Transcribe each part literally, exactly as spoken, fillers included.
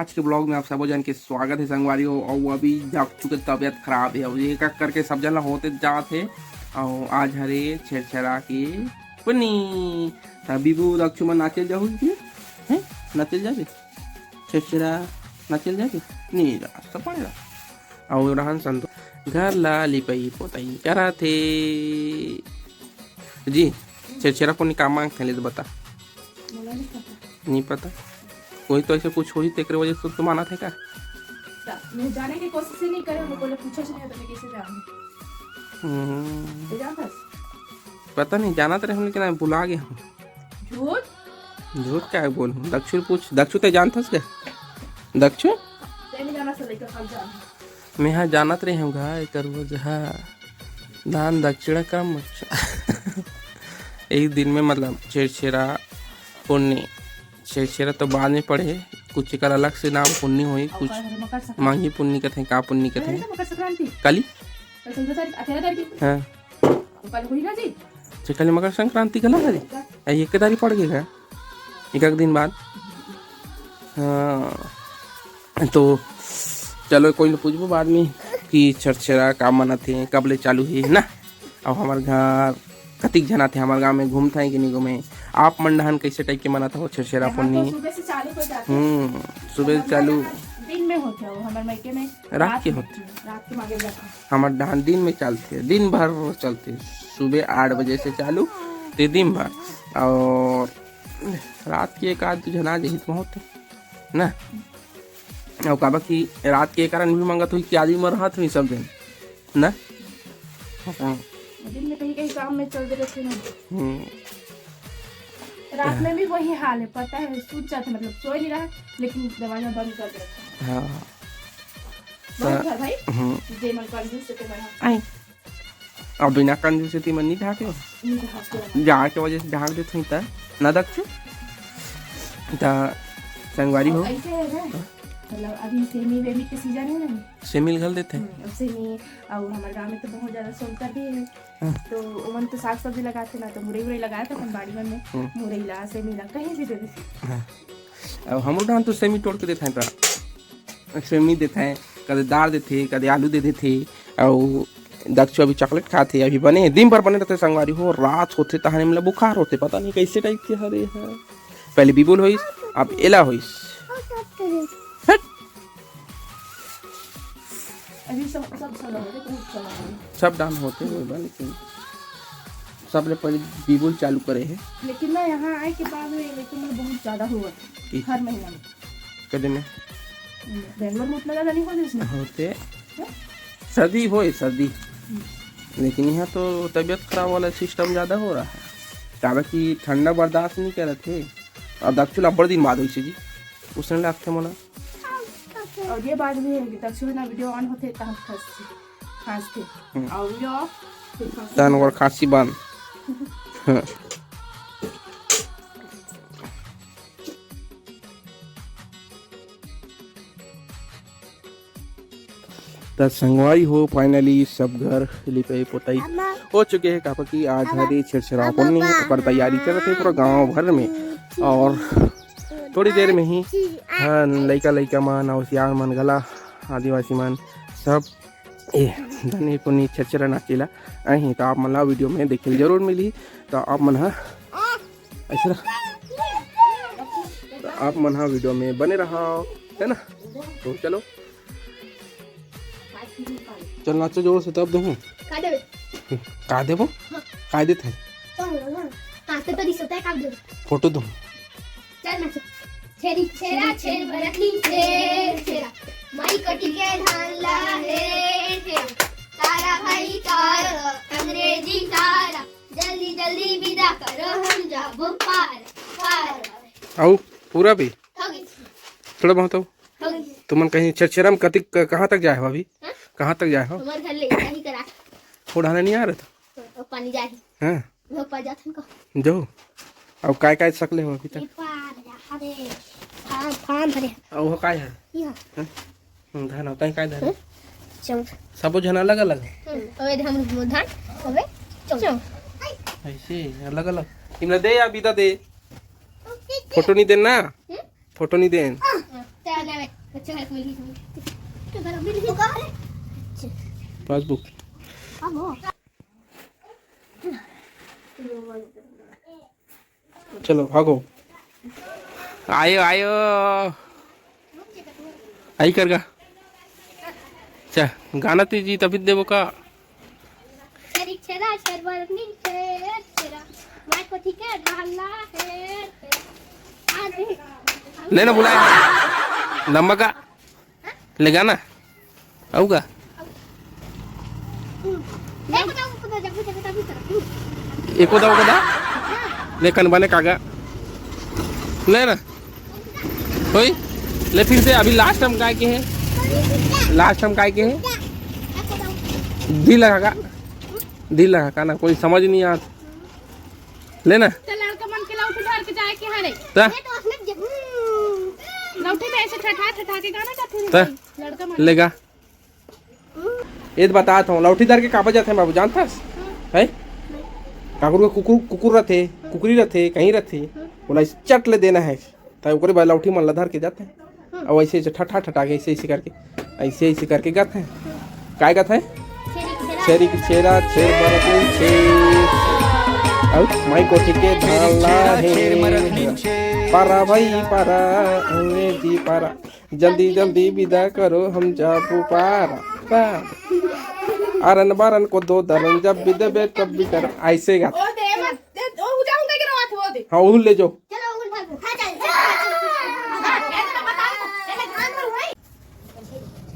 आज के ब्लॉग में आप सबो जन के स्वागत है संगवारी हो। अउ अभी दक्षू के तबियत खराब है, अउ एक एक करके सब जन ला होते जात है। अउ आज हरे छेरछेरा के पुन्नी, त बीबू दक्षू मन नाचे जाहू के हैं, नाचे जाबे छेरछेरा, नाचे जाबे नहीं जा सब पड़ेगा। अउ रहन संतो घर ला लिपई पोतई करा थे जी। छेरछेरा पुन्नी का मांगथे ले तो बता। मोला नहीं पता। नहीं पता। कोई तो ऐसे कुछ होही तेकरे वजह से तो माना थे का? त मैं जाने की कोशिश ही नहीं करे, मैं बोले पूछो नहीं तो मैं कैसे जानूं? हम्म। तो जानता है? पता नहीं, जानत रहे हम लेकिन भुला गए हम। झूठ। झूठ का बोलूं? दक्षु पूछ, दक्षु ते जानथस के? दक्षु? ते नहीं जाना से लेकर कब जाना। मैं हा जानत रहे हूँ गा, एकर वो जहा दान दक्षिणा क्रम। एक दिन में मतलब छेरछेरा पुन्नी, छेरछेरा तो बाद में पड़े, कुछ एकर अलग से नाम पुन्नी होई, कुछ मांगी पुन्नी कथे, का पुन्नी कथे। काली? हाँ। तो कल होई ना जी। अच्छा, कल मकर संक्रांति कला हरे? आ, एक तारीख पड़ गई है, एक, एक दिन बाद। हाँ। तो चलो, कोई न पूछबो बाद में कि छेरछेरा का मनत हे, कब ले चालू हे ना। अउ हमर घर कतिक झन आथे, हमर गांव में घूमत हे कि नहीं घूमे? आप मन डहन कैसे टाइप के मनत हो छेरछेरा पुन्नी? सुबह से चालू हो जाथे। हम्म, सुबह से चालू। दिन में होथे वो, हमर मायके में रात के होथे। रात के मांगे जाथे। हमर डहन दिन में चलथे, दिन भर चलथे, सुबह आठ बजे से चालू ते दिन भर। अउ रात के एक आध दू झन आ जाही त बहुत ना। अउ काबर कि रात के कारण भी मंगत होही कि आदमी मन रहत होही सब जन ना। हाँ। दिन में कहीं कहीं काम में चल दे रहते हैं। हम्म। रात में भी वही हाल है, पता है, सूत जाते, मतलब सोए नहीं रहा, लेकिन दरवाजा बंद कर देते हैं। हाँ। बंद कर भाई। हम्म। जे मन कंजूस से मन। आई। अब बिना कंजूसी ती मन नहीं ढाके। नहीं ढाके। जाड़ के वजह से ढाक देत हई त ना दक्षु। त संगवारी हो। ऐसे है ना? मतलब अभी सेमी वेमी के सीजन है ना? सेमी घल देते हैं। हम्म, अब सेमी, और हमारे गांव में तो बहुत ज्यादा सोनकर भी है। हाँ। तो ओमन तो साग सब्जी लगाते ना, तो मुरई उरई लगाए थे अपन बाड़ी मन में। हम्म। मुरई ला, सेमी ला, कहीं भी दे देते। हाँ। अब हमरो डान तो सेमी तोड़ के देते हैं। सेमी देथे, कदे दार देथे, कदे आलू दे देथे। अउ दक्षु अभी चॉकलेट खाथे, अभी बने हे, दिन भर बने रहथे संगवारी हो। रात होथे तहाने मतलब बुखार होथे, पता नहीं कैसे टाइप के हरे ह। पहले बिबुल होइस, अब एला होइस। हट। अभी सब, सब चला होथे, बहुत चला होथे। सब डान होथे, वो बा, लेकिन सबले पहले बिबुल चालू करे हे। लेकिन ना, यहाँ आए के बाद में लेकिन बहुत ज्यादा हुआ है। की? हर महीना में। कदे में? बेंगलोर में उतना ज्यादा नहीं होते इसमें। होते। हैं? सर्दी होए, सर्दी। हम्म। लेकिन यहाँ तो तबीयत खराब वाला सिस्टम ज्यादा हो रहा है, काबर कि ठंडा बर्दाश्त नहीं करत हे। और दक्षु ला बड़ दिन बाद होइसे जी, उसने लागथे मोला। और ये बात भी है कि दक्षु ना वीडियो ऑन होते तब खांसते, खांसते। हम्म। और वीडियो ऑफ, फिर खांसते। तन और खांसी बंद। त संगवारी हो, finally सब घर लिपाई पोताई हो चुके हे, काबर कि आज हरे छेरछेरा पुन्नी, ओकर तैयारी चलत हे पूरा गांव भर में। और थोड़ी देर में ही, हाँ, लइका लइका मन अउ सियान मन घला, आदिवासी मन सब ए धनी पुन्नी छेरछेरा नाचे ला आही, त आप मन ला वीडियो में देखे ल जरूर मिलही। त आप मन ह ऐसे रह, त आप मन ह वीडियो में बने रहा, है ना? तो चलो, चल नाचो जोर से, तब देहूँ। का देबे? का देबो? हाँ। का देत है? चल ना, हाँ। हाँ, तो, तो दिसत है, का देबे? फोटो दूँ। चल नाचो। छेरी छेरा छेर बरखनी छेर छेरा, माई कोटी के धान ला हेर हेर, तारा भाई तारा, अंग्रेजी तारा, जल्दी जल्दी विदा करो, हम जाबो पार, पार। आओ, पूरा भी? हो गई। थोड़ा बहुत आओ। हो गई। तुमन कहीं छेरछेरा में कति, क-, कहाँ तक जाए हो अभी? हाँ? कहाँ तक जाए हो? हमारे घर ले जाही करा। वो ढाने नहीं आ रहे तो? हाँ, वो पानी जाही। हाँ। लोग पा जाथन का। जो। अब काय काय सकले हो अभी तक? ये पान हरे। फान, फान हरे। और वो काय है? ये। हाँ? हम्म, धान होता है, काय धान? हम्म? चौक। सबो झन अलग अलग है? हम्म, अबे हम वो धान, अबे चौक। ऐसे अलग अलग। इमला दे या बिदा दे। फोटो नहीं देना? हम्म? फोटो नहीं देन। हाँ, चल, ले। अच्छा है, कोई नहीं। तो घर अभी नहीं। पासबुक। अब हो। चलो भागो। आयो, आयो। आई कर गा। अच्छा, गाना तीजी तभी देबो का। छेरी छेरा, छेर बरनी, छेर छेरा। माय कोठी के ढाला, हेर हेर। आ नहीं। ले ना बुलाया। लंबा का। ले गाना। आऊ का। एको दाऊ को दे, जब भी देबे तभी तो। एको दाऊ को दा। ले कन बने कागा। ले ना। होई। ले फिर से अभी लास्ट हम काय के है। लास्ट हम काय के है। दिल लगा का। दिल लगा का ना, कोई समझ नहीं आता। ले ना। तो लड़का मन के लौठी धर के जाए के हरे। ता? लौठी में ऐसे ठठा ठठा के गाना गाथे रे ता? भाई। लड़का मन। लेगा। ये तो बतात हूँ, लौठी धर के काबर जाथे बाबू, जानथस? है? काकरो के कुकुर, कुकुर रथे, कुकरी रथे, कहीं रथे, ओला चट ले देना है। त ओकरे बाद लौठी मन ला धर के जाथे। अउ ऐसे, ऐसे ठठा ठठा के ऐसे, ऐसे करके, ऐसे, ऐसे करके गाथे। काय गाथे? छेरी के छेरा, छेर बरत छेर। अउ माई कोठी के धान ला हे। पारा भाई पारा, अंग्रेजी पारा। जल्दी जल्दी विदा करो, हम जाबो पारा, पारा। आरन बारन को दो दरन, जब भी देबे तब भी कर। ऐसे गाथे। ओ दे, मत दे, ओ उजा उनका के रवा थे, वो दे। हाँ, उहुल ले जाओ। चलो, उहुल भागो। हाँ, चल, चल, चल, चल। ए, तो बताओ, ए, धान पर हुई।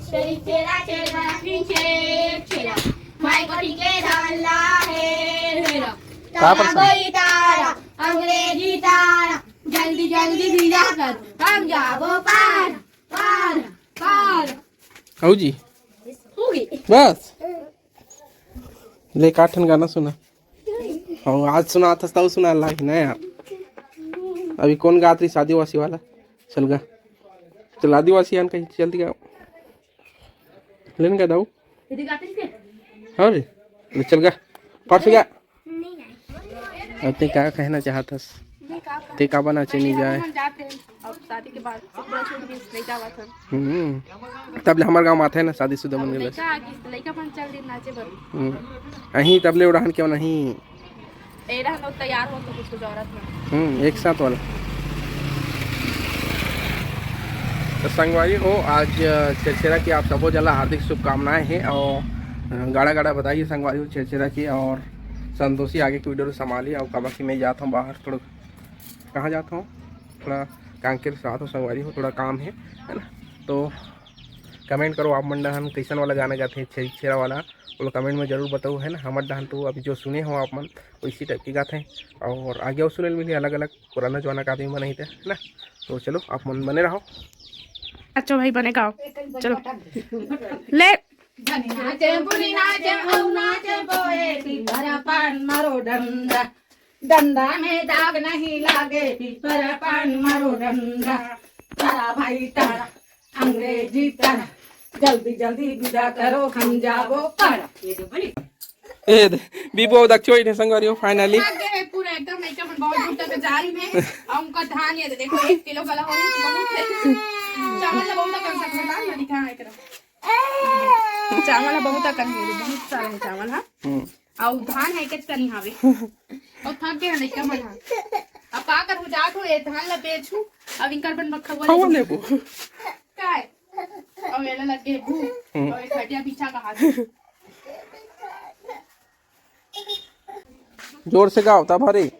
छेरी छेरा, छेरा, छेरा, छेरा। माई कोठी के धान ला हे, हेरा। का तारा पसंद? गोई तारा, अंग्रेजी तारा, जल्दी जल्दी विदा कर, हम जाबो पार, पार, पार। हऊ जी। हो गई। बस। ले, का ठन गाना सुना। हाँ, आज सुनाथस तब सुना लागी ना यार। अभी कौन गात रही, शादी वासी वाला? चल गा। चल, आदिवासी आन कहीं जल्दी गाओ। लेन गा दाऊ। हाँ रे। ले चल गा। फट से गा। अब ते का कहना चाहत हस? ते का बना चेनी जाए? हम जाते हैं। अब शादी के बाद से पूरा छूट गई, नहीं जावत हम। हम्म। तब ले हमार गाँव में आते हैं ना, शादीशुदा मन अब गलस। लइका आ गइस, लइका मन चल दिन नाचे बर। हम्म। अहीं तब ले उड़ान क्यों नहीं? ए रहन, तैयार हो तो कुछ, कुछ औरत मन। हम्म, एक साथ वाला। तो संगवारी हो, आज, अ, छेरछेरा की आप सबो जन ला हार्दिक शुभकामनाएं हैं और, अ, गाड़ा गाड़ा बधाई संगवारी हो छेरछेरा की। और संतोषी आगे की वीडियो ला संभाली। और काबर कि मैं जात हूँ बाहर, थोड़ा कहाँ जात हूँ, थोड़ा कांकेर से आत हूँ संगवारी हो, थोड़ा काम है, है ना। तो कमेंट करो आप मन डहन कैसन वाला गाना गाथे, छेरछेरा वाला, बोलो कमेंट में जरूर बताओ, है ना। हमर डहन तो अभी जो सुने हो आप मन, वैसी टाइप की गाथे। और आगे और सुने मिली अलग अलग पुराना जमाना का आदमी मन ही थे, है ना। तो चलो, आप मन बने रहो। अच्छा भाई, बने गाओ। चलो। ले। धनी नाचे, बुढ़ी नाचे, अउ नाचे बोए, पिपरा पान मारो डंडा। डंडा में दाग नहीं लागे, पिपरा पान मारो डंडा। तारा भाई तारा, अंग्रेजी तारा, जल्दी जल्दी विदा करो, हम जाबो पारा। ए दे, बीबो दक्षो इने संगवारी हो, finally। भाग गए हैं पूरा एकदम, लइका मन बहुत दूर तक जा रही है। और उनका धान ये दे, देखो, एक किलो वाला हो रही है, बहुत है। चावल ला बहुत अकन सकते हैं, ना दिखा है एकरा। चावल ला बहुत अकन है, बहुत सारा है चावल, हाँ। हम्म। और धान है के तनी हावे। और थक गए हैं लइका मन, हाँ। अब का करूँ, जात हूँ, ये धान ला बेचूँ, अब इनकर बन बखवा खावा लेबो। काय? और मेला लग गए भूख, हम्म। और ये खटिया बिछा कहा। जोर से गाओ तब हरे।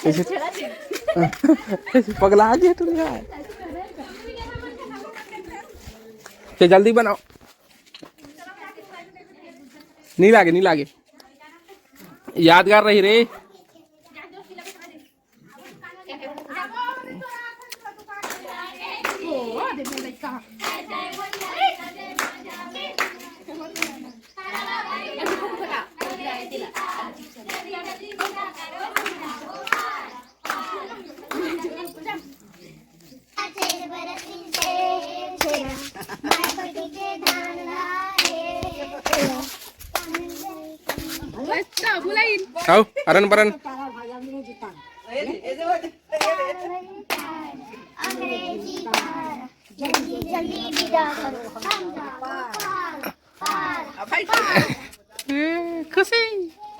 ऐसे पगला गया तू यार। ते जल्दी बनाओ। नहीं लागे, नहीं लागे। यादगार रही रे। आओ, अरन बरन। जल्दी जल्दी विदा करो। हम जाओ पार, पार, पार। ए, खुशी।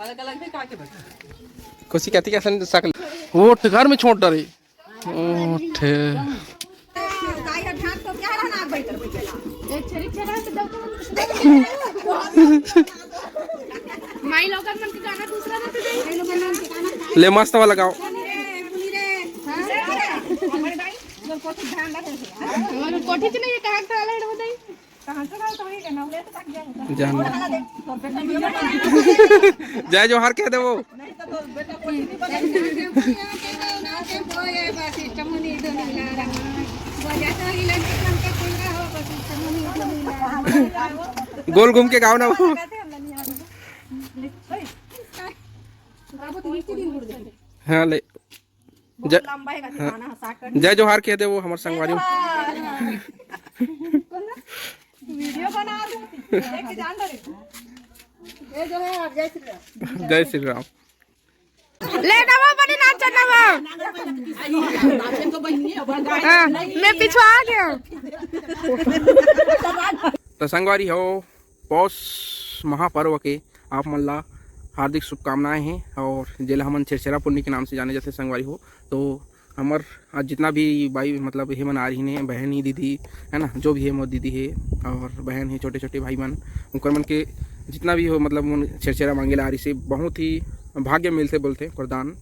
अलग अलग भी काके बता। खुशी कहती कैसे सकल। ओठ घर में छोड़ डरे। ओठ। माई लोगन मन के गाना दूसरा ना तो दे। ले मस्त वाला गाओ। और कोठी चले ये कहाँ खड़ा ले हो दई। जान। जय जोहार कह देवो। गोल घूम के गाओ ना वो। हाँ ले। जय, हाँ। जय जोहार कह देवो हमर संगवारी। वीडियो बना दो। एक जान दे। ये जो है आप जय श्री राम। जय श्री राम। ले दबो बड़ी नाच दबो। हाँ, मैं पिछुआ गया। तो संगवारी हो, पौष महापर्व के आप मन ला हार्दिक शुभकामनाएं हैं। और जेला हमन छेरछेरा पुन्नी के नाम से जाने जाते संगवारी हो, तो हमर आज जितना भी भाई मतलब ये मन आ रही ने, बहन ही दीदी है ना, जो भी है मोर दीदी है और बहन है, छोटे छोटे भाई मन, उनकर मन के जितना भी हो मतलब मन छेरछेरा मांगे ला आ रही से बहुत ही भाग्य मिलते बोलते वरदान, अ,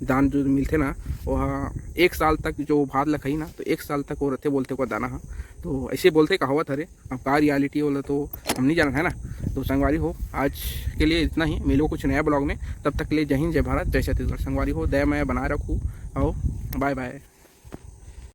दान जो मिलते ना, वो एक साल तक जो भात ला खाई ना तो एक साल तक वो रहते बोलते वरदान हा। तो ऐसे बोलते कहावत हरे। अब का रियलिटी होला तो हम नहीं जानत है ना। तो संगवारी हो, आज के लिए इतना ही। मिलो कुछ नया ब्लॉग में, तब तक के लिए जय हिंद, जय भारत, जय छत्तीसगढ़। संगवारी हो, दया मया बनाए रखू। आओ, बाय बाय।